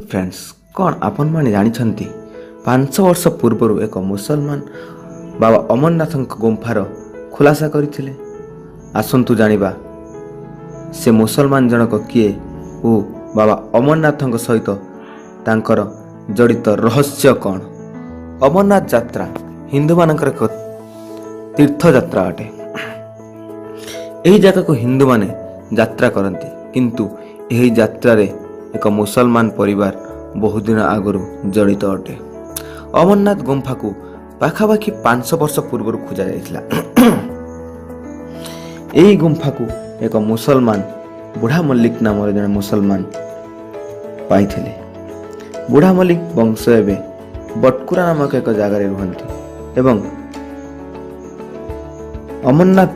Friends, କ'ଣ ଆପଣମାନେ ଜାଣିଛନ୍ତି 5 ବର୍ଷ ପୂର୍ବରୁ ଏକ ମୁସଲମାନ ବାବା ଅମରନାଥଙ୍କ ଗୁମ୍ଫାର ଖୁଲାସା କରିଥିଲେ? ଆସନ୍ତୁ ଜାଣିବା ସେ ମୁସଲମାନ ଜଣକ କିଏ ଓ ବାବା ଅମରନାଥଙ୍କ ସହିତ ତାଙ୍କର ଜଡ଼ିତ ରହସ୍ୟ କ'ଣ। ଅମରନାଥ ଯାତ୍ରା ହିନ୍ଦୁମାନଙ୍କର ଏକ ତୀର୍ଥଯାତ୍ରା ଅଟେ। ଏହି ଜାଗାକୁ ହିନ୍ଦୁମାନେ ଯାତ୍ରା କରନ୍ତି, କିନ୍ତୁ ଏହି ଯାତ୍ରାରେ ଏକ ମୁସଲମାନ ପରିବାର ବହୁଦିନ ଆଗରୁ ଜଡ଼ିତ ଅଟେ। ଅମରନାଥ ଗୁମ୍ଫାକୁ ପାଖାପାଖି 5 ବର୍ଷ ପୂର୍ବରୁ ଖୋଜା ଯାଇଥିଲା। ଏହି ଗୁମ୍ଫାକୁ ଏକ ମୁସଲମାନ ବୁଢ଼ା ମଲ୍ଲିକ ନାମରେ ଜଣେ ମୁସଲମାନ ପାଇଥିଲେ। ବୁଢ଼ା ମଲ୍ଲିକ ବଂଶ ଏବେ ବଟକୁରା ନାମକ ଏକ ଜାଗାରେ ରୁହନ୍ତି ଏବଂ ଅମରନାଥ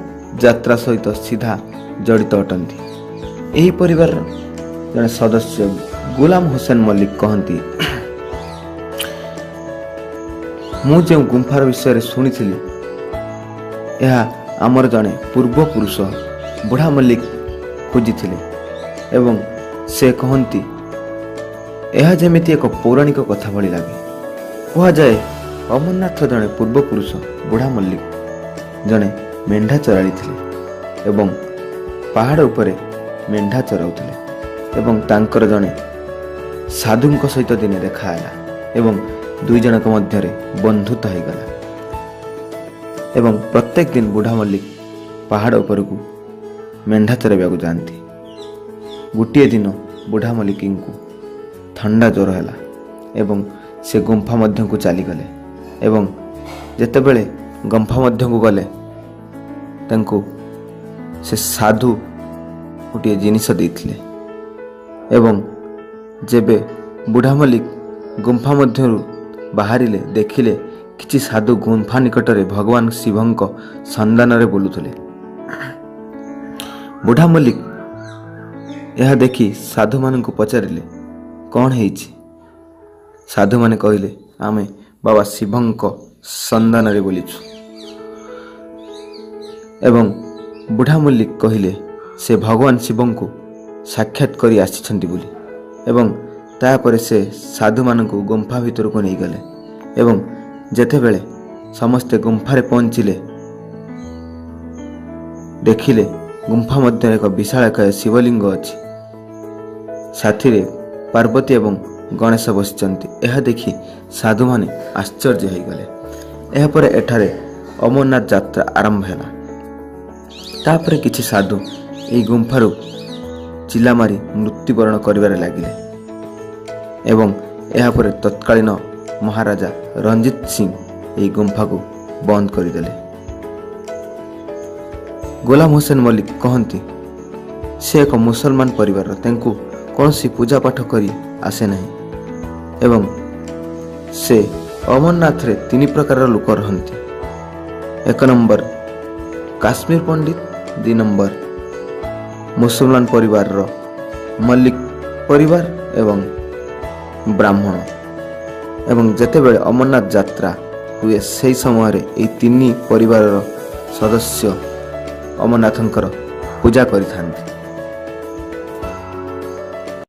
ଯାତ୍ରା ସହିତ ସିଧା ଜଡ଼ିତ ଅଟନ୍ତି। ଏହି ପରିବାରର ଜଣେ ସଦସ୍ୟ ଗୁଲାମ ହୁସେନ ମଲ୍ଲିକ କହନ୍ତି, ମୁଁ ଯେଉଁ ଗୁମ୍ଫାର ବିଷୟରେ ଶୁଣିଥିଲି ଏହା ଆମର ଜଣେ ପୂର୍ବପୁରୁଷ ବୁଢ଼ା ମଲ୍ଲିକ ଖୋଜିଥିଲେ ଏବଂ ସେ କହନ୍ତି ଏହା ଯେମିତି ଏକ ପୌରାଣିକ କଥା ଭଳି ଲାଗେ। କୁହାଯାଏ ଅମରନାଥ ଜଣେ ପୂର୍ବପୁରୁଷ ବୁଢ଼ା ମଲ୍ଲିକ ଜଣେ ମେଣ୍ଢା ଚରାଳି ଥିଲେ ଏବଂ ପାହାଡ଼ ଉପରେ ମେଣ୍ଢା ଚରାଉଥିଲେ ଏବଂ ତାଙ୍କର ଜଣେ ସାଧୁଙ୍କ ସହିତ ଦିନେ ଦେଖା ହେଲା ଏବଂ ଦୁଇ ଜଣଙ୍କ ମଧ୍ୟରେ ବନ୍ଧୁତା ହୋଇଗଲା ଏବଂ ପ୍ରତ୍ୟେକ ଦିନ ବୁଢ଼ା ମଲ୍ଲିକ ପାହାଡ଼ ଉପରକୁ ମେଣ୍ଢା ଚରାଇବାକୁ ଯାଆନ୍ତି। ଗୋଟିଏ ଦିନ ବୁଢ଼ା ମଲ୍ଲିକଙ୍କୁ ଥଣ୍ଡା ଜ୍ୱର ହେଲା ଏବଂ ସେ ଗୁମ୍ଫା ମଧ୍ୟକୁ ଚାଲିଗଲେ ଏବଂ ଯେତେବେଳେ ଗୁମ୍ଫା ମଧ୍ୟକୁ ଗଲେ ତାଙ୍କୁ ସେ ସାଧୁ ଗୋଟିଏ ଜିନିଷ ଦେଇଥିଲେ ଏବଂ ଯେବେ ବୁଢ଼ା ମଲ୍ଲିକ ଗୁମ୍ଫା ମଧ୍ୟରୁ ବାହାରିଲେ ଦେଖିଲେ କିଛି ସାଧୁ ଗୁମ୍ଫା ନିକଟରେ ଭଗବାନ ଶିବଙ୍କ ସନ୍ଧାନରେ ବୁଲୁଥିଲେ। ବୁଢ଼ା ମଲ୍ଲିକ ଏହା ଦେଖି ସାଧୁମାନଙ୍କୁ ପଚାରିଲେ, କ'ଣ ହେଇଛି? ସାଧୁମାନେ କହିଲେ, ଆମେ ବାବା ଶିବଙ୍କ ସନ୍ଧାନରେ ବୁଲିଛୁ। ଏବଂ ବୁଢ଼ା ମଲ୍ଲିକ କହିଲେ ସେ ଭଗବାନ ଶିବଙ୍କୁ ସାକ୍ଷାତ କରି ଆସିଛନ୍ତି ବୋଲି ଏବଂ ତାପରେ ସେ ସାଧୁମାନଙ୍କୁ ଗୁମ୍ଫା ଭିତରକୁ ନେଇଗଲେ ଏବଂ ଯେତେବେଳେ ସମସ୍ତେ ଗୁମ୍ଫାରେ ପହଞ୍ଚିଲେ ଦେଖିଲେ ଗୁମ୍ଫା ମଧ୍ୟରେ ଏକ ବିଶାଳକାୟ ଶିବଲିଙ୍ଗ ଅଛି, ସାଥିରେ ପାର୍ବତୀ ଏବଂ ଗଣେଶ ବସିଛନ୍ତି। ଏହା ଦେଖି ସାଧୁମାନେ ଆଶ୍ଚର୍ଯ୍ୟ ହୋଇଗଲେ। ଏହାପରେ ଏଠାରେ ଅମରନାଥ ଯାତ୍ରା ଆରମ୍ଭ ହେଲା। ତାପରେ କିଛି ସାଧୁ ଏହି ଗୁମ୍ଫାରୁ ଚିଲା ମାରି ମୃତ୍ୟୁବରଣ କରିବାରେ ଲାଗିଲେ ଏବଂ ଏହାପରେ ତତ୍କାଳୀନ ମହାରାଜା ରଞ୍ଜିତ ସିଂ ଏହି ଗୁମ୍ଫାକୁ ବନ୍ଦ କରିଦେଲେ। ଗୋଲାମ ହୁସେନ ମଲ୍ଲିକ କହନ୍ତି ସେ ଏକ ମୁସଲମାନ ପରିବାରର, ତାଙ୍କୁ କୌଣସି ପୂଜାପାଠ କରି ଆସେ ନାହିଁ ଏବଂ ସେ ଅମରନାଥରେ 3 ପ୍ରକାରର ଲୋକ ରହନ୍ତି। 1 ନମ୍ବର କାଶ୍ମୀର ପଣ୍ଡିତ, 2 ନମ୍ବର ମୁସଲମାନ ପରିବାରର ମଲ୍ଲିକ ପରିବାର ଏବଂ ବ୍ରାହ୍ମଣ। ଏବଂ ଯେତେବେଳେ ଅମରନାଥ ଯାତ୍ରା ହୁଏ ସେହି ସମୟରେ ଏହି 3 ପରିବାରର ସଦସ୍ୟ ଅମରନାଥଙ୍କର ପୂଜା କରିଥାନ୍ତି।